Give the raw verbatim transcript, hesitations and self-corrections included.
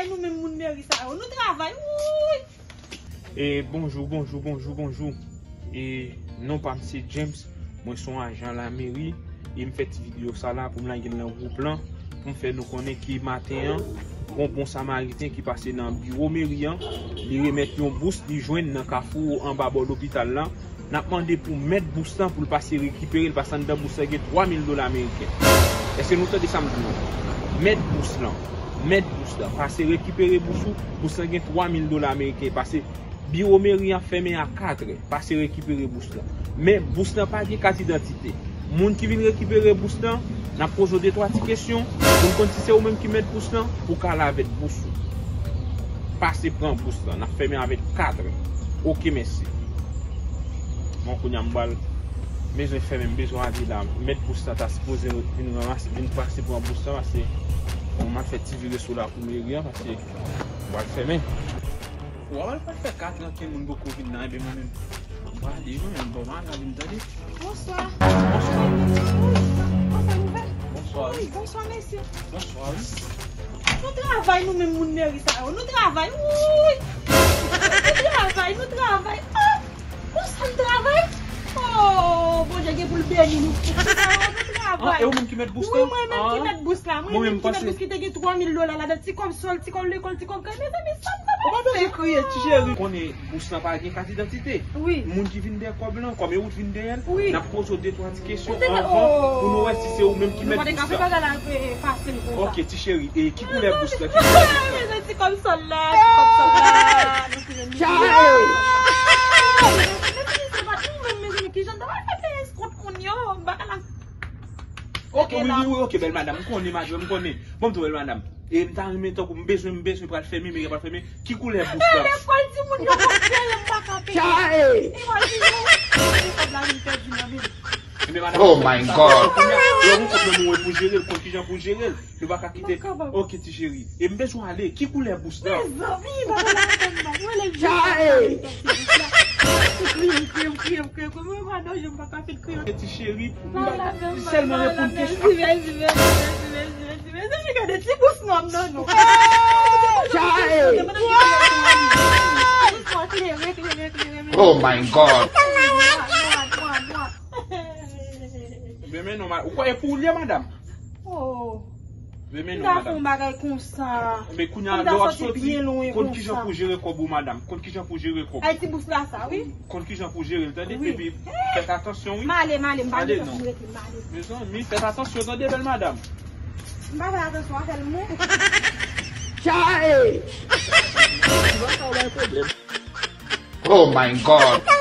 Nou menm moun meri sa yo, nou travay, wouy! E bonjou, bonjou, bonjou, bonjou. E non pa m se James, mwen se yon ajan lameri, e m fè ti videyo sa la pou m lage l nan gwoup lan, pou m fè nou konnen ke maten an, gon bon samariten ki pase nan biwo meri an, li remèt yon bous li jwenn nan kafou anba bò lopital lan. N ap mande pou mèt bous lan pou l pase rekipere l, paske anndan bous lan gen twa mil dola ameriken. Èske nou tande sa m di nou? Mèt bous lan, mèt bous lan, pase rekipere bous ou, bous lan gen twa mil dola ameriken, pase biwo meri an fèmen a katrè, pase rekipere bous lan. Men bous lan pa gen kat idantite. Moun ki vin rekipere bous lan, n ap poze w de twa ti kesyon pou n konn si se ou menm ki mèt bous lan, pou w ka al avèk bous ou. Pase pran bous lan, n ap fèmen avèk katrè. Oke, mèsi. Bon, kounye a m pral bezwen fèmen, m bezwen ale la. Mèt bous lan ta sipoze vin ranmase, vin pase pran bous lan, paske bon, m ap fè ti vire sou lakou meri an, paske m pral fèmen. Ou a wè l pral fè kat an ke moun poko vin nan, enben mwen menm. M pral ale, mwen menm, bon, m al ale, m tande. Bonswa. Bonswa. Bonswa, nouvèl. Bonswa, wi. Wi, bonswa, mesye. Bonswa, wi. Nou travay, nou menm moun meri sa yo. Nou travay, wi. Nou travay, nou travay. Ah! Konsa n travay? Oh, Bondye gen pou l beni nou. Nou travay. Ah, e ou menm ki mèt bous la? Wi, mwen menm ki mèt bous la. Mwen menm ki mèt bous ki te gen twa mil dola ladan. Ti kòb sòl, ti kòb lekòl, ti kòb kay. Mezanmi, sa m ta pral fè? Ou pa bezwen kriye, ti cheri. Konnen bous lan pa gen kat idantite. Wi. Moun ki vin dèyè kòb lan, kòm e ou t vin dèyè l, wi, n ap poze w de twa ti kesyon anvan pou nou wè si se ou menm ki mèt bous la. Nou pa te ka fè bagay la fasil konsa. Oke, ti cheri, e ki koulè bous la? Ki koulè bous la? Ti kòb sòl la, ti kòb sòl la. Chay! Mezanmi, se pa nou menm, mezanmi, kijan n ta pral fè peye eskont moun yo, bagay la. Oke, wi, wi, wi, oke, bèl madanm, m konnen, madanm, m konnen. Bon, m tou, bèl madanm. E m ta renmen tankou m bezwen, m bezwen pral fèmen, meri a pral fèmen. Ki koulè bous la? Lekòl timoun yo konn peye, m pa ka peye. Chay! Imajine w, se kòb la vin pèdi nan men m. Ebyen, madanm, oh my God. Kounye a, lè w gen kòb nan men w pou jere l, konn kijan pou jere l. Nou pa ka kite. Ok, ti cheri. E m bezwen ale. Ki koulè bous la? Mezanmi, pa pale avè m non. Mwen lè m vin sa, m fè ti bous la. M kriye, m kriye, m kriye, m kriye, m kriye. Mwen pa nan je m pa ka fin kriye. Ti cheri, m pa sèlman reponn kesyon. Mèsi, mèsi, mèsi, mèsi, mèsi, mèsi. Mezanmi, gade ti bous nwa m nan nou. Ti bous nwa klere, klere, klere, klere. Oh my God. Nwa, nwa, nwa, nwa. Men, men non, ma-, ou kwè e pou ou l ye, madanm? Oh. Men, men non, madanm. M ta fè yon bagay konsa. Men kounye a, lè w ap soti, konn kijan pou jere kòb ou, madanm. Konn kijan pou jere kòb. Ay, ti bous la sa, wi. Konn kijan pou jere l, tande? Wi. Epi, fèt atansyon, wi. M ale, m ale, m pa gen tan pou m rete, m ale. Mezanmi, fèt atansyon, tande, bèl madanm. M pa fè atansyon avè l, mwen. Chay! Ti bous la, ou bay pwoblèm. Oh my God!